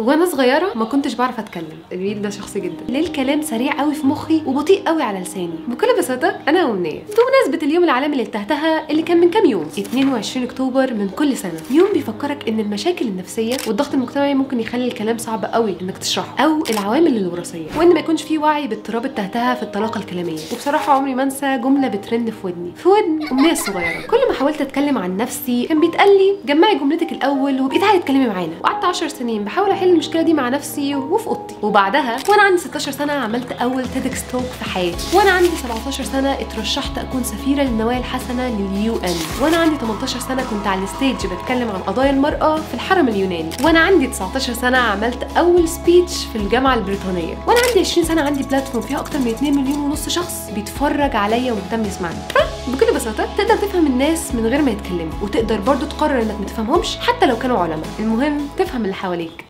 وانا صغيرة ما كنتش بعرف اتكلم، ال reel ده شخصي جدا. ليه الكلام سريع قوي في مخي وبطيء قوي على لساني؟ بكل بساطة انا امنية. بمناسبة اليوم العالمي للتهتهه اللي كان من كام يوم 22 اكتوبر من كل سنة، يوم بيفكرك ان المشاكل النفسية والضغط المجتمعي ممكن يخلي الكلام صعب قوي انك تشرحه، او العوامل الوراثية، وان ما يكونش فيه وعي باضطراب التهتهه في الطلاقه الكلامية. وبصراحة عمري ما انسى جملة بترن في ودني، في ودن امنية الصغيرة. كل ما حاولت اتكلم عن نفسي كان بيتقال لي جمعي جملتك الاول وابقي تعالي اتكلمي معانا. وقعدت 10 سنين بحاول احل المشكلة دي مع نفسي وفي اوضتي. وبعدها وانا عندي 16 سنة عملت اول TEDx talk في حياتي. وانا عندي 17 سنة اترشحت اكون سفيره للنوايا الحسنة لل UN. وانا عندي 18 سنة كنت على ال stage بتكلم عن قضايا المراة في الحرم اليوناني. وانا عندي 19 سنة عملت اول speech في الجامعة البريطانية. وانا عندي 20 سنة عندي platform فيها اكتر من 2.5 مليون شخص بيتفرج عليا ومهتم يسمعني. فبكل بساطة تقدر تفهم الناس من غير ما يتكلموا، وتقدر برضو تقرر انك ما تفهمهمش حتى لو كانوا علماء. المهم تفهم اللي حواليك.